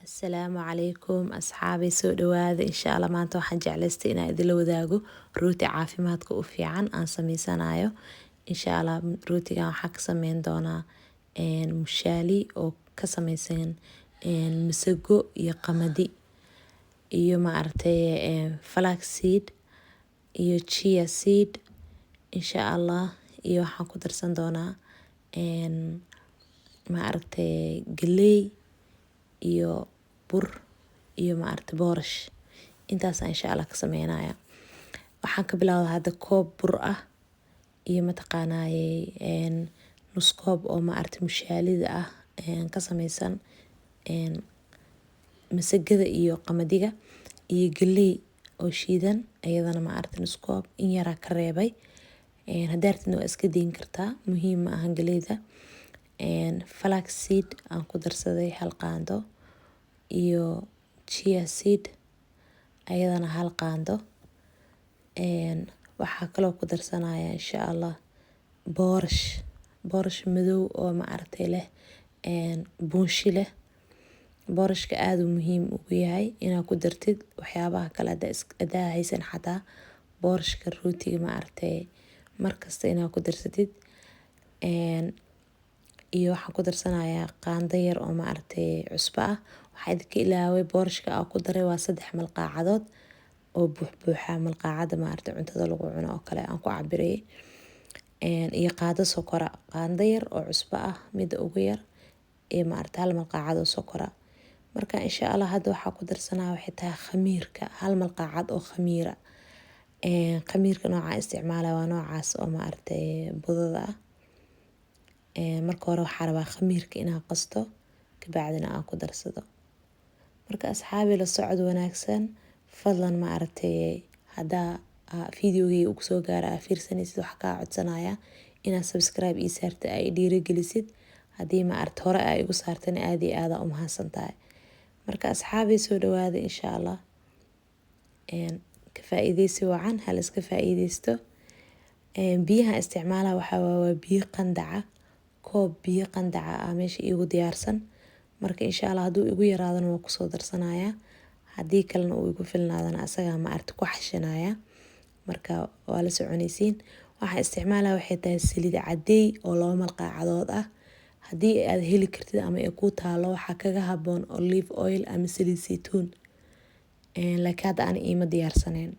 Asalaamu calaykum asxaabay, soo dhawaada. Insha Allah maanta waxaan jeclaystay inaan idinla wadaago rooti caafimaadka u fiican aan sameysanayo. Insha Allah rootigan waxaa ka sameyn doonaa mushaali oo ka sameysan masago iyo qamadi iyo maaragtay flax seed iyo chia seed insha Allah, iyo waxaan ku darsan doonaa maaragtay galey iyo bur iyo maaragtay boorash. Intaas insha Allah ka sameynaya. Waxaan ka bilaabaa hadda koob bur ah iyo mataqaanaaye nus koob oo maaragtay mushaalida ah ka sameysan masagada iyo qamadiga iyo galey oo shiidan, iyadana maaragtay nus koob in yaraa ka reebay. Haddaa rabtidna waa iska dayn kartaa, muhiim ma ahan galeyda. Flax seed aan ku darsaday hal qaando iyo chia seed ayadana hal qaando. Waxaa kaloo ku darsanaya insha Allah boorash, boorash madow oo maaragtay leh buunshi leh. Boorashka aad uu muhiim ugu yahay inaad ku dartid waxyaabaha kale hadaa haysan, xataa boorashka rootiga maaragtay markasta inaad ku darsatid. Iyo waxaan ku darsanayaa qaando yar oo maaragtay cusbo ah. Waxaa idinka ilaaway, boorashka aan ku daray waa 3 malqaacadood oo buuxbuuxa, malqaacada maaragtay cuntada lagu cuno oo kale aan ku cabirayay. Iyo qaado sokora, qaando yar oo cusbo ah midda ugu yar, iyo maaragtay hal malqaacad oo sokora. Marka insha Allah hadda waxaa ku darsanaya waxay tahay khamiirka, hal malqaacad oo khamiira. Khamiirka nooca isticmaalaya waa noocaas oo maaragtay budada ah. Marka hore waxaa rabaa khamiirka inaan qasto, kabacdina aan ku darsado. Marka asxaabi, la socod wanaagsan. Fadlan maaragtay haddaa videogeyga ugu soo gaara aa fiirsanaysid, waxaa kaa codsanaya inaad subscribe ii saartid, ay dhiirigelisid. Haddii maaragtay hore aa igu saartana, aad iyo aad aa u mahadsan tahay. Marka asxaabi, soo dhawaada insha Allah. Ka faa'iideysi wacan, hal iska faa'iideysto. Biyaha isticmaalaha waxaa waa biyo qandaca, koob biyo qandaca ah meesha iigu diyaarsan. Marka insha Allah hadduu igu yaraadana waa kusoo darsanayaa, haddii kalena uu igu filnaadana asagaa maaragtay ku xashinaya. Marka waa la soconaysiin. Waxaan isticmaalaya waxay tahay saliid cadeey oo 2 malqaacadood ah. Haddii aad heli kartid ama ay ku taalo, waxaa kaga haboon olive oil ama saliid saytuun, laakiin hadda ani iima diyaarsaneen.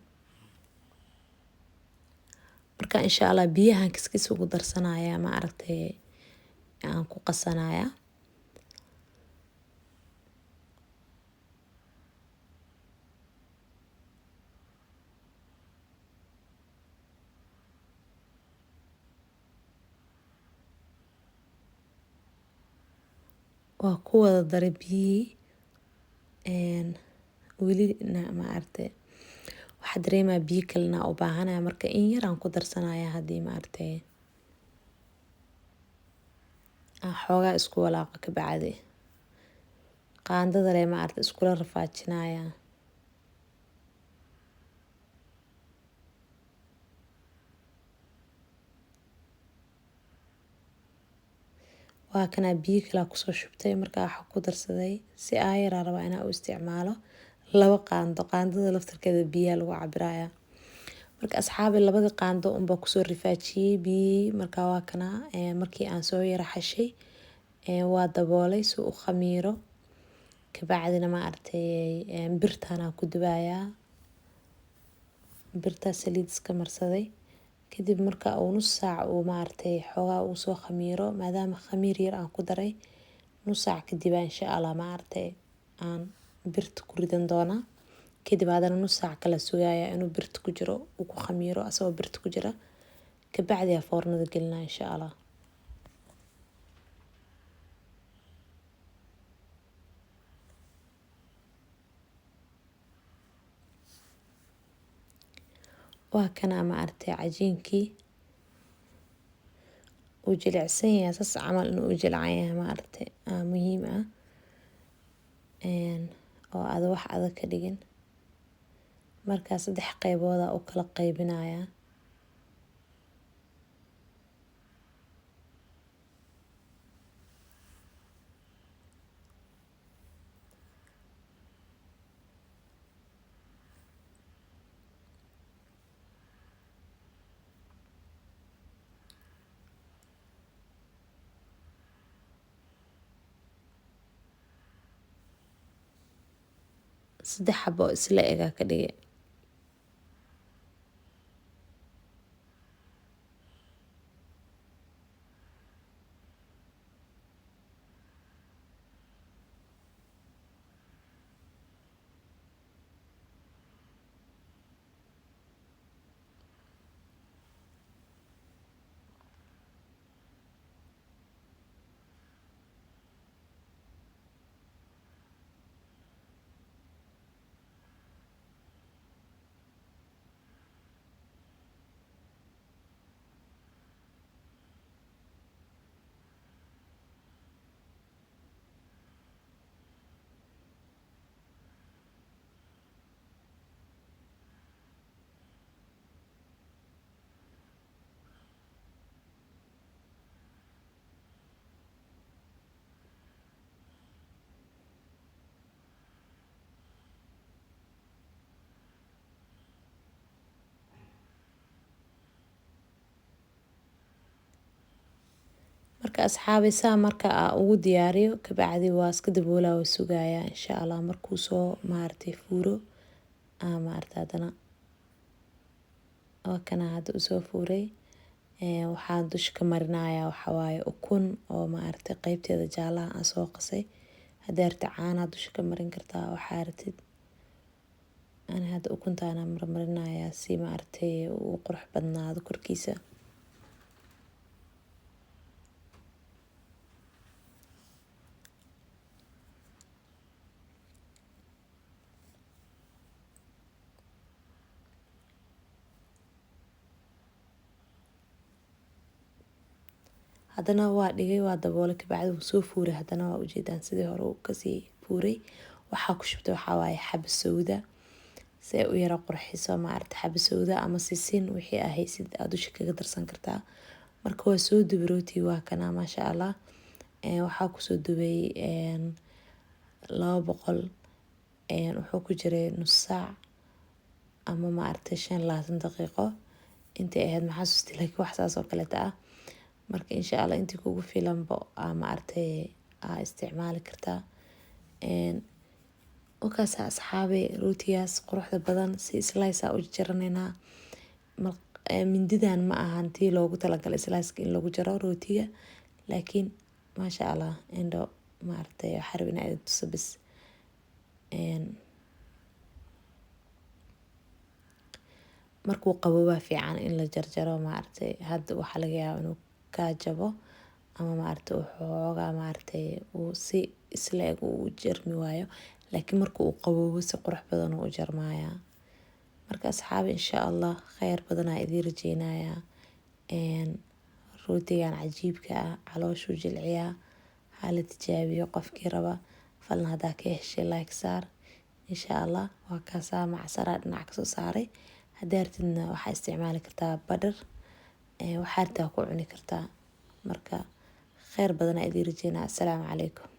Marka insha Allah biyahan kiskis ugu darsanaya, maaragtay aan ku qasanaya. Waa ku wada daray biyihii. Weli maaragtay waxaa dareemaa biyo kalena u baahanaya, marka in yar aan ku darsanaya haddii maaragtay aan xoogaa isku walaaqo. Kabacdi qaandada le maaragtay iskula rafaajinaya. Waa kanaa, biyo kalaa kusoo shubtay. Marka waxaa ku darsaday si aayaraa rabaa inaa u isticmaalo 2 qaando. Qaandada laftarkeeda biyaha lagu cabiraya. Marka asxaabi, labadii qaando unbaa kusoo rifaajiyey biyihii. Marka waa kanaa, markii aan soo yara xashay waa daboolay si u khamiiro. Kabacdina maaragtay birtaanaa ku dubayaa, birtaa saliid iska marsaday. Kadib marka uu nus saac uu maaragtay xoogaa uu soo khamiiro, maadaama khamiir yar aan ku daray, nus saac kadib insha Allah maaragtay aan birta ku ridan doonaa. Kadib haddana nus saac kala sugaya inuu birta ku jiro, uu ku khamiiro asagoo birta ku jira. Kabacdi aa foornada gelinaa insha Allah. Waa kana maaragtay cajiinkii uu jilicsan yahay, saas camal inuu u jilcan yahay maaragtay muhiim ah oo aad wax adag ka dhigin. Markaa 3 qaybooda u kala qaybinaya. Saddex xabo isla egaa ka dhigay. Marka asxaabi saa marka aa ugu diyaariyo kabacdi waa iska daboolaa, waa sugayaa insha Allah markuu soo maartay fuuro aa maartay hadana waa kana hadda usoo fuuray. Waxaan dusha ka marinayaa waxaa waaye ukun oo maartay qaybteeda jaalaha aan soo qasay. Haddii rabtid caanaha dusha ka marin kartaa, waxaa rabtid. Ani hadda ukuntaana marmarinayaa si maartay uu qurux badnaado korkiisa. Haddana waa dhigay, waa daboolay, kabacdi wuu soo fuuray. Haddana waa ujeedaan sidii hore uu kasii fuuray. Waxaa ku shubtay waxaa waaye xaba sawda si ay u yara qurxiso maaragtay, xaba sawda ama sisin wixii aa haysid aad dusha kaga darsan kartaa. Marka waa soo dubay rooti, waa kana maasha Allah. Waxaa kusoo dubay 200, wuxuu ku jiray nus saac ama maaragtay 25 daqiiqo intay ahayd ma xasuusti, laakiin wax saas oo kaleeta ah. Marka insha Allah intii kugu filanba aa maaragtay aa isticmaali kartaa. Wakaas asxaabi, rootigaas quruxda badan si slice aa u jaranaynaa. Mindidan ma ahan tii loogu talagalay slice in lagu jaro rootiga, laakiin maasha Allah indho maaragtay waxaa rabay inaa idin tuso bis. Markuu qaboobaa fiican in la jarjaro maaragtay. Hadda waxaa laga yaabaa inuu kaa jabo ama maaragtay waxoogaa maaragtay uu si isla eg uu jarmi waayo, laakiin marka uu qaboobo si qurux badan uu u jarmayaa. Marka asxaabi insha Allah khayr badan aa idiin rajeynayaa. Rootigan cajiibka ah calooshuu jilciyaa, ha la tijaabiyo qofkii raba. Falna haddaa ka heshay like saar insha Allah. Waa kaasaa macsaraa dhinac kasoo saaray. Haddii rabtidna waxaa isticmaali kartaa badhar, waxaa rabtaa ku cuni kartaa. Marka khayr badan aa idiin rajeynaya. Assalaamu calaykum.